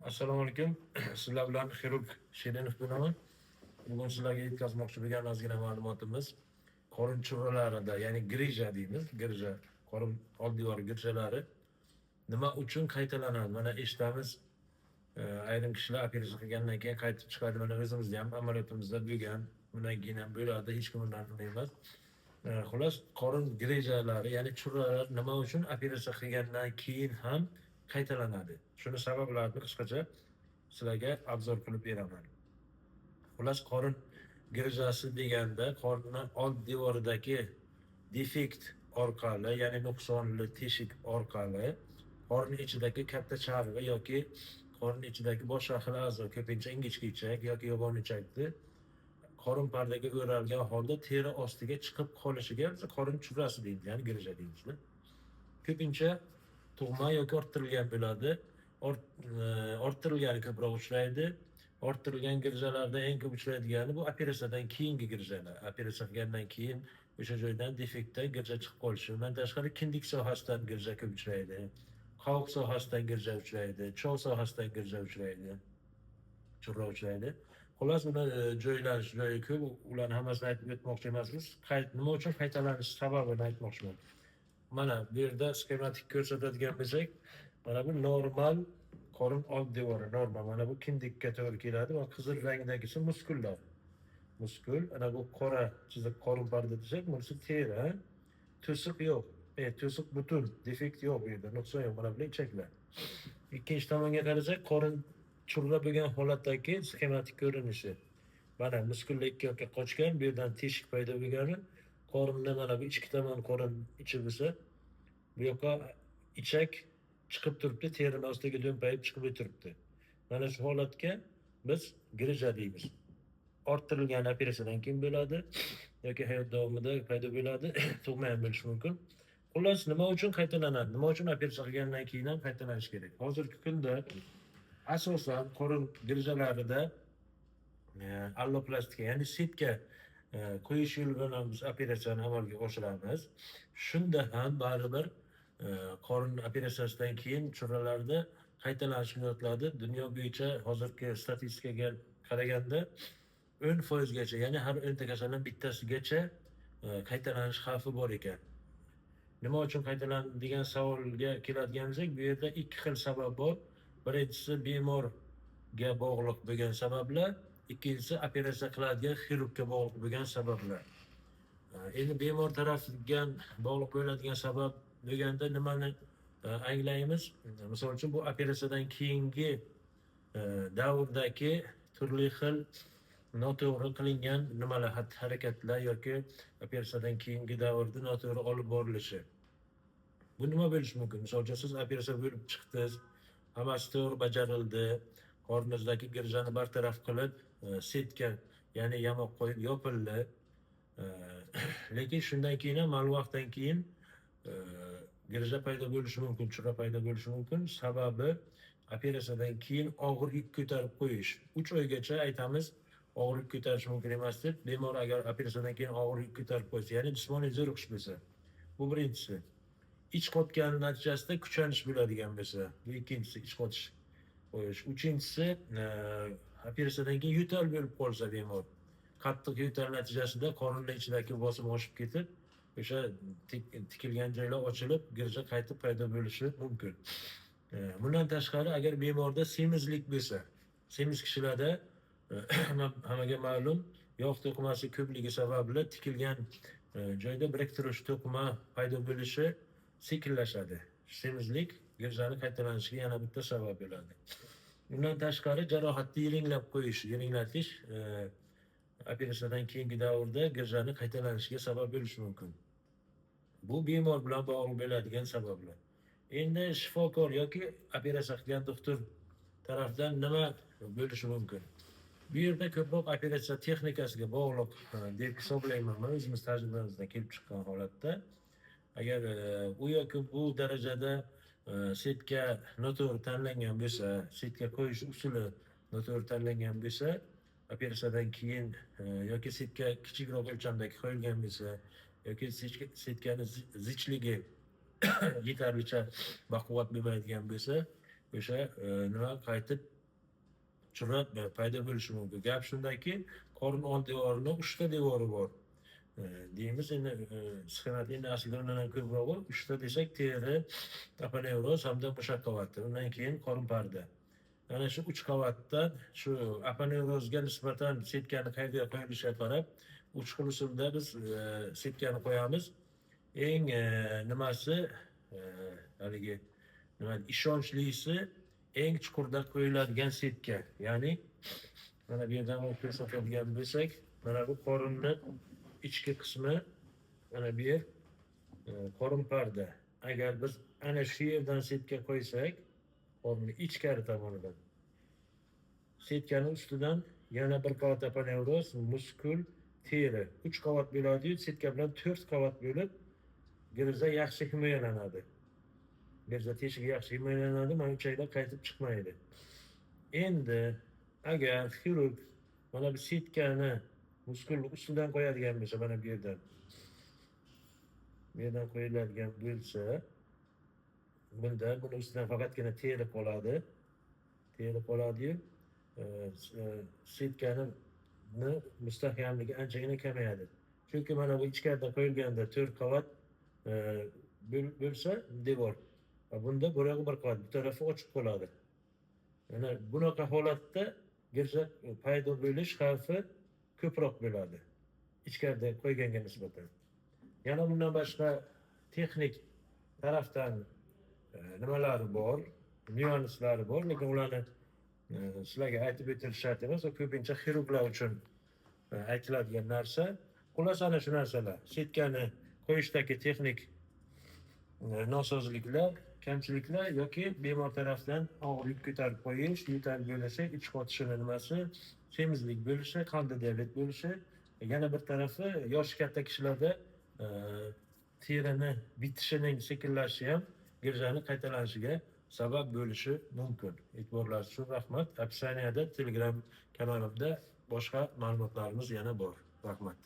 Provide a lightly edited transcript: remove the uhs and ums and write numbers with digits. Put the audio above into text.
Assalomu alaykum. Sizlar bilan xirurg Shirinov bo'laman. Bugun sizlarga yetkazmoqchi bo'lgan ozgina ma'lumotimiz qorin churralarida, ya'ni грыжа deymiz, грыжа, qorin old devori girjalari nima uchun qaytalanadi? Mana eshitamiz, ayrim kishilar operatsiya qilgandan keyin qaytib chiqadi. Mana o'zimizda ham amaliyotimizda bo'lgan. Bundan keyin ham bo'ladi, hech kim undan nima emas. Xullas, qorin грыжа lari, ya'ni churralar nima uchun operatsiya qilgandan keyin ham qaytalanadi? Shuni sabablarini qisqacha sizlarga обзор qilib beraman. Xullas, qorin грыжа si deganda qorinni old devoridagi defekt orqali, ya'ni nuqsonli teshik orqali qorin ichidagi katta charvi yoki qorin ichidagi boshqa xil a'zo, ko'pincha ingichka ichak yoki yovon ichakni qorin pardaga o'ralgan holda teri ostiga chiqib qolishiga biz qorin churrasi deymiz, ya'ni грыжа deymiz. Ko'pincha tug'ma yoki orttirilgan bo'ladi. Orttirilgani ko'proq uchraydi. Orttirilgan грыжа larda eng ko'p uchraydigani bu operatsiyadan keyingi грыжа lar. Operatsiya qilgandan keyin o'sha joydan, defektdan грыжа chiqib qolishi. Undan tashqari kindik sohasidan грыжа ko'p uchraydi. Qovoq sohasidan грыжа uchraydi, chov sohasidan грыжа uchraydi. Churra uchraydi. Xullas, uni joylanish joyi ko'p. Ularni hammasini aytib o'tmoqchi emasmiz. Nima uchun qaytalanish sababini aytmoqchiman. Mana bu yerda sxematik ko'rsatadigan bo'lsak, mana bu normal qorin old devori, normal. Mana bu kindikka to'g'ri keladi va qizil rangdagisi muskullar. Muskul, ana bu qora chiziq qorin parda desak, bunisi teri. To'siq yo'q. To'siq butun, defekt yo'q bu yerda, nuqson yo'q. Mana bular ichaklar. Ikkinchi tomonga qarasak, qorin churra bo'lgan holatdagi sxematik ko'rinishi. Mana muskullar ikki yoqqa qochgan, bu yerdan teshik paydo bo'lgani, qorinni mana bu ichki tomon qorin ichi bo'lsa, bu yoqqa ichak chiqib turibdi, terini ostiga do'mpayib chiqib o'tiribdi. Mana shu holatga biz грыжа deymiz. Orttirilgan operatsiyadan keyin bo'ladi yoki hayot davomida paydo bo'ladi, tug'ma ham bo'lishi mumkin. Xullas, nima uchun qaytalanadi? Nima uchun operatsiya qilgandan keyin ham qaytalanishi kerak? Hozirgi kunda asosan qorin грыжа larida alloplastika, ya'ni сетка qo'yish yo'li bilan biz operatsiyani amalga oshiramiz. Shunda ham baribir qorin operatsiyasidan keyin churralarda qaytalanish kuzatiladi. Dunyo bo'yicha hozirgi statistikaga qaraganda 10%gacha, ya'ni har 10 ta kasaldan bittasigacha qaytalanish xavfi bor ekan. Nima uchun qaytalandi degan savolga keladigan bo'lsak, bu yerda ikki xil sabab bor. Birinchisi bemorga bog'liq bo'lgan sabablar, ikkinchisi operatsiya qiladigan xirurgga bog'liq bo'lgan sabablar. Endi bemor tarafiga bog'liq bo'ladigan sabab deganda nimani anglaymiz? Misol uchun, bu operatsiyadan keyingi davrdagi turli xil noto'g'ri qilingan nimalar, xatti harakatlar yoki operatsiyadan keyingi davrda noto'g'ri olib borilishi. Bu nima bo'lishi mumkin? Misol uchun, siz operatsiya bo'lib chiqdingiz, hammasi to'g'ri bajarildi, qorningizdagi грыжа ni bartaraf qilib, сетка, ya'ni yamoq qo'yib yopildi. Lekin shundan keyin ham ma'lum vaqtdan keyin грыжа paydo bo'lishi mumkin, churra paydo bo'lishi mumkin. Sababi operatsiyadan keyin og'ir yuk ko'tarib qo'yish. 3 oygacha aytamiz, og'ir yuk ko'tarish mumkin emas deb. Bemor agar operatsiyadan keyin og'ir yuk ko'tarib qo'ysa, ya'ni jismoniy zo'riqish bo'lsa, bu birinchisi. Ich qotgani natijasida kuchanish bo'ladigan bo'lsa, bu ikkinchisi, ich qotish qo'yish. Uchinchisi, operatsiyadan keyin yo'tal bo'lib qolsa bemor. Qattiq yo'tal natijasida qorinning ichidagi bosim oshib ketib, o'sha tikilgan joylar ochilib, грыжа qaytib paydo bo'lishi mumkin. Bundan tashqari, agar bemorda semizlik bo'lsa, semiz kishilarda hammaga ma'lum, yog' to'qimasi ko'pligi sababli tikilgan joyda biriktirish to'qima paydo bo'lishi sekinlashadi. Semizlik грыжа ni qaytalanishiga yana bitta sabab bo'ladi. Undan tashqari, jarohatni yiringlab qo'yish, yiringlatish operatsiyadan keyingi davrda грыжа ni qaytalanishiga sabab bo'lishi mumkin. Bu bemor bilan bog'liq bo'ladigan sabablar. Endi shifokor yoki operatsiya qilgan doktor tarafdan nima bo'lishi mumkin? Bu yerda ko'proq operatsiya texnikasiga bog'liq deb hisoblayman man o'zimiz tajribamizdan kelib chiqqan holatda. Agar u yoki bu darajada сетка noto'g'ri tanlangan bo'lsa, сетка qo'yish usuli noto'g'ri tanlangan bo'lsa, operatsiyadan keyin yoki сетка kichikroq o'lchamdagi qo'yilgan bo'lsa yoki сетка ni zichligi yetarlicha baquvvat bo'lmaydigan bo'lsa, o'sha nima qaytib churra paydo bo'lishi mumkin. Gap shundaki, qorin old devorini 3 ta devori bor. Deymiz endi, sxemada endi aslida undan ham ko'proq bor. 3 ta desak, teri, aponevroz hamda mushak qavati. Undan keyin qorin parda. Ana shu 3 qavatdan shu aponevrozga nisbatan setkani qayerga qo'yilishiga qarab 3 xil usulda biz setkani qo'yamiz. Eng nimasi, haligi nima, ishonchlisi eng chuqurda qo'yiladigan setka. Ya'ni mana bu yerdan ko'rsatadigan bo'lsak, mana bu qorinni ichki qismi, mana bu yer qorin parda. Agar biz ana shu yerdan setka qo'ysak, qorinni ichkari tomonidan, setkani ustidan yana bir qavat aponevroz, muskul, teri, 3 qavat bo'ladi-yu, setka bilan 4 qavat bo'lib, грыжа yaxshi himoyalanadi. Грыжа teshigi yaxshi himoyalanadi, mana ichaklar qaytib chiqmaydi. Endi agar xirurg mana bu setkani muskul ustidan qo'yadigan bo'lsa, mana bu yerdan, bu yerdan qo'yiladigan bo'lsa, bunda buni ustidan faqatgina teri qoladi. Teri qoladi-yu, setkani mustahkamligi anchagina kamayadi. Chunki mana bu ichkarida qo'yilganda 4 qavat bo'lsa devor. Bunda bir bir qavat, bu tarafi ochiq qoladi. Mana bunaqa holatda грыжа paydo bo'lish xavfi ko'proq bo'ladi ichkarida qo'yganga nisbatan. Yana bundan boshqa texnik tarafdan nimalari bor, nyuanslari bor, lekin ularni sizlarga aytib o'tilish shart emas, u ko'pincha xirurglar uchun aytiladigan narsa. Xullas, ana shu narsalar: setkani qo'yishdagi texnik nosozliklar, kamchiliklar yoki bemor tarafdan og'ir yuk ko'tarib qo'yish, yo'tal bo'lishi, ich qotishini nimasi, semizlik bo'lishi, qandli diabet bo'lishi, yana bir tarafi yoshi katta kishilarda terini bitishining sekinlashishi ham грыжа ni qaytalanishiga sabab bo'lishi mumkin. E'tiborlaringiz uchun rahmat. Описание da Telegram kanalimda boshqa ma'lumotlarimiz yana bor. Rahmat.